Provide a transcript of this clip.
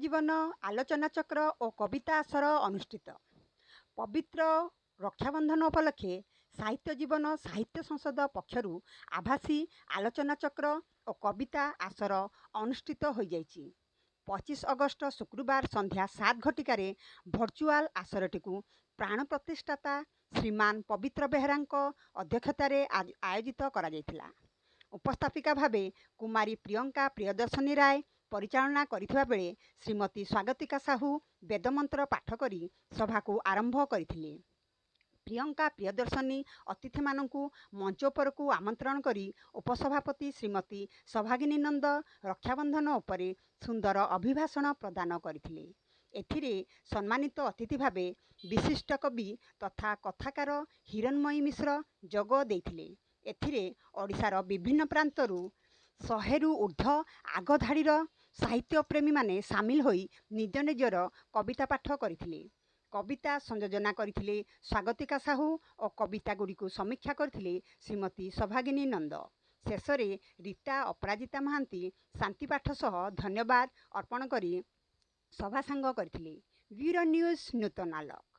ଜୀବନ ଆଲୋଚନାଚକ୍ର ଓ କବିତା ଆସର ଅନୁଷ୍ଠିତ। ପବିତ୍ର ରକ୍ଷାବନ୍ଧନ ଉପଲକ୍ଷେ ସାହିତ୍ୟ ଜୀବନ ସାହିତ୍ୟ ସଂସଦ ପକ୍ଷରୁ ଆଭାସୀ ଆଲୋଚନାଚକ୍ର ଓ କବିତା ଆସର ଅନୁଷ୍ଠିତ ହୋଇଯାଇଛି। 25 ଅଗଷ୍ଟ ଶୁକ୍ରବାର ସନ୍ଧ୍ୟା 7 ଘଟିକାରେ ଭର୍ଚୁଆଲ ଆସରଟିକୁ ପ୍ରାଣ ପ୍ରତିଷ୍ଠାତା ଶ୍ରୀମାନ ପବିତ୍ର ବେହେରାଙ୍କ ଅଧ୍ୟକ୍ଷତାରେ ଆୟୋଜିତ କରାଯାଇଥିଲା। ଉପସ୍ଥାପିକା ଭାବେ କୁମାରୀ ପ୍ରିୟଙ୍କା ପ୍ରିୟଦର୍ଶିନୀ ରାୟ ପରିଚାଳନା କରିଥିବା ବେଳେ ଶ୍ରୀମତୀ ସ୍ୱାଗତିକା ସାହୁ ବେଦମନ୍ତ୍ର ପାଠ କରି ସଭାକୁ ଆରମ୍ଭ କରିଥିଲେ। ପ୍ରିୟଙ୍କା ପ୍ରିୟଦର୍ଶିନୀ ଅତିଥିମାନଙ୍କୁ ମଞ୍ଚ ଉପରକୁ ଆମନ୍ତ୍ରଣ କରି ଉପସଭାପତି ଶ୍ରୀମତୀ ସୌଭାଗିନୀ ନନ୍ଦ ରକ୍ଷାବନ୍ଧନ ଉପରେ ସୁନ୍ଦର ଅଭିଭାଷଣ ପ୍ରଦାନ କରିଥିଲେ। ଏଥିରେ ସମ୍ମାନିତ ଅତିଥି ଭାବେ ବିଶିଷ୍ଟ କବି ତଥା କଥାକାର ହିରଣ୍ମୟୀ ମିଶ୍ର ଯୋଗ ଦେଇଥିଲେ। ଏଥିରେ ଓଡ଼ିଶାର ବିଭିନ୍ନ ପ୍ରାନ୍ତରୁ 100ରୁ ଉର୍ଦ୍ଧ୍ୱ ଆଗଧାଡ଼ିର ସାହିତ୍ୟପ୍ରେମୀମାନେ ସାମିଲ ହୋଇ ନିଜ ନିଜର କବିତା ପାଠ କରିଥିଲେ। କବିତା ସଂଯୋଜନା କରିଥିଲେ ସ୍ୱାଗତିକା ସାହୁ ଓ କବିତା ଗୁଡ଼ିକୁ ସମୀକ୍ଷା କରିଥିଲେ ଶ୍ରୀମତୀ ସୌଭାଗିନୀ ନନ୍ଦ। ଶେଷରେ ରୀତା ଅପରାଜିତା ମହାନ୍ତି ଶାନ୍ତିପାଠ ସହ ଧନ୍ୟବାଦ ଅର୍ପଣ କରି ସଭାସାଙ୍ଗ କରିଥିଲେ। ବ୍ୟୁରୋ ନ୍ୟୁଜ୍, ନୂତନ ଆଲୋକ।